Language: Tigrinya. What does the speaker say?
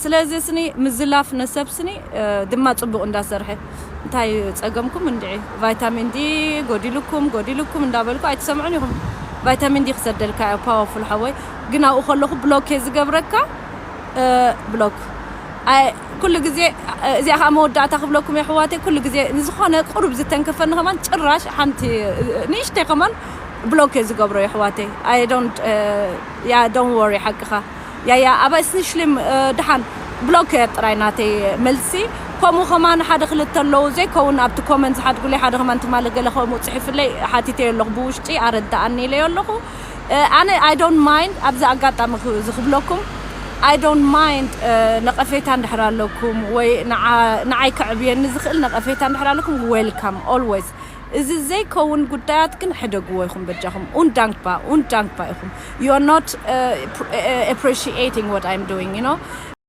ስለዚ ስኒ ምዝላፍ ነሰብ ስኒ ድማ ጽቡቕ እንዳሰርሐ። እንታይ ጸገምኩም እንድዒ? ቫይታሚን ዲ ጎዲልኩም ጎዲልኩም እንዳበልኩ ኣይትሰምዑን ኢኹም። ቫይታሚን ዲ ክሰደልካ ዩ ፓወርፉል ሓወይ። ግን ኣብኡ ከለኹ ብሎክ እየ ዝገብረካ። ብሎክ ኩሉ ግዜ። እዚኣ ከዓ መወዳእታ ክብለኩም የሕዋተይ። ኩሉ ግዜ ንዝኾነ ቁሩብ ዝተንከፈኒ ከማን ጭራሽ ሓንቲ ንእሽተይ ከማን ብሎክ እየ ዝገብሮ የሕዋተይ። I don't ያ don't worry ሓቅኻ። ያያ ኣባይ ስኒሽሊም ድሓን ብሎክ እየ ጥራይ ናተይ መልሲ። ከምኡ ከማን ሓደ ክልተ ኣለዉ ዘይከውን ኣብቲ ኮመንት ዝሓድጉለይ ሓደ ከማን ትማሊ ገለ ከምኡ ፅሒፍለይ ሓቲተዮ ኣለኹ ብውሽጢ ኣረዳኣኒ ኢለዮ ኣለኹ። ኣነ I don't mind ኣብዚ ኣጋጣሚ እዚ ክብለኩም I don't mind ነቐፌታ እንድሕር ኣለኩም ወይ ንዓይ ከዕብየኒ ዝኽእል ነቐፌታ እንድሕር ኣለኩም welcome always። እዚ ዘይከውን ጉዳያት ግን ሕደግዎ ኢኹም በጃኹም። Undankbar, undankbar ኢኹም። You're not appreciating what I'm doing, you know?